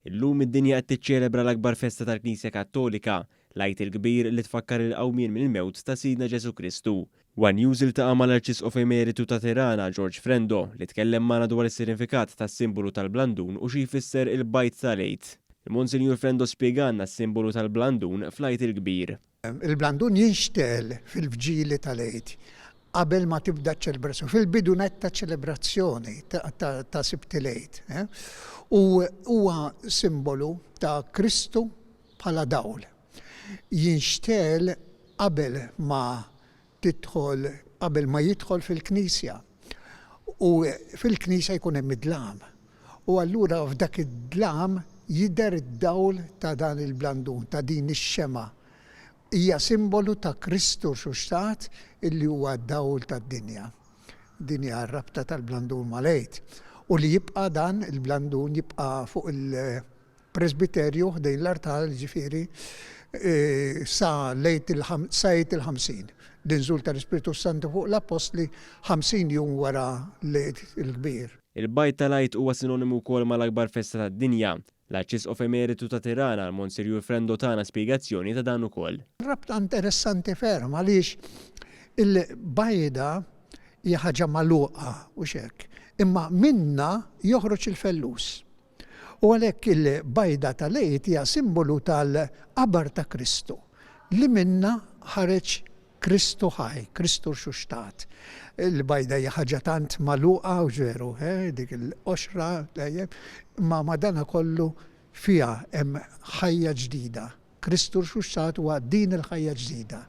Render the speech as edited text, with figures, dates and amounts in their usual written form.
Illum id-dinja qed tiċċelebra l-akbar festa tal-Knisja Kattolika, l-Għid il-Kbir li tfakkar il-qawmien mill-mewt ta' Sidna Ġesù Kristu. One News iltaqa' mal-Arċisqof Emeritu ta' Tirana, George Frendo, li tkellem magħna dwar is-sinifikat tas-simbolu tal-blandun u xi jfisser il-bajd tal-Għid. Il-Monsinjur Frendo spjegalna s-simbolu tal-blandun fl-Għid il-Kbir. Il-blandun jinxtegħel fil-vġili tal-Għid qabel ma tibda ċ-ċelebrazzjoni, fil-bidu nett taċ-ċelebrazzjoni ta' Sibt il-Għid. U huwa simbolu ta' Kristu bħala dawl. Jinxtegħel qabel ma tidħol, qabel ma jidħol fil-knisja. U fil-knisja jkun hemm id-dlam. U allura f'dak id-dlam jidher id-dawl ta' dan il-blandun, ta' din ix-xemgħa. Hija simbolu ta' Kristu rxuxtat illi huwa d-dawl tad-dinja. Din hija r-rabta tal-blandun mal-Għid. U li jibqa' dan il-blandun jibqa' fuq il- presbiterju ħdejn l-artal, jiġifieri, sa l-Għid sa Għid il-50, l-inżul tal-Ispirtu s-Santu fuq l-Appostli 50 jum wara l-Għid il-Kbir. Il-bajd tal-Għid huwa sinonimu wkoll mal-akbar festa tad-dinja. L-Arċisqof Emeritu ta' Tirana, l-Monsinjur Frendo tana spjegazzjoni ta' dan ukoll. Rabta interessanti ferm għaliex il-bajda hija ħaġa magħluqa, hux hekk, imma minnha joħroġ il-fellus. U għalhekk il-bajda tal-Għid hija simbolu tal-qabar ta' Kristu, li minnha ħareġ Kristu ħaj, Kristu rxuxtat. Il-bajda hija ħaġa tant magħluqa, hux veru, eh, dik il-qoxra, tajjeb, imma madanakollu fiha hemm ħajja ġdida. Kristu rxuxtat huwa din il-ħajja ġdida.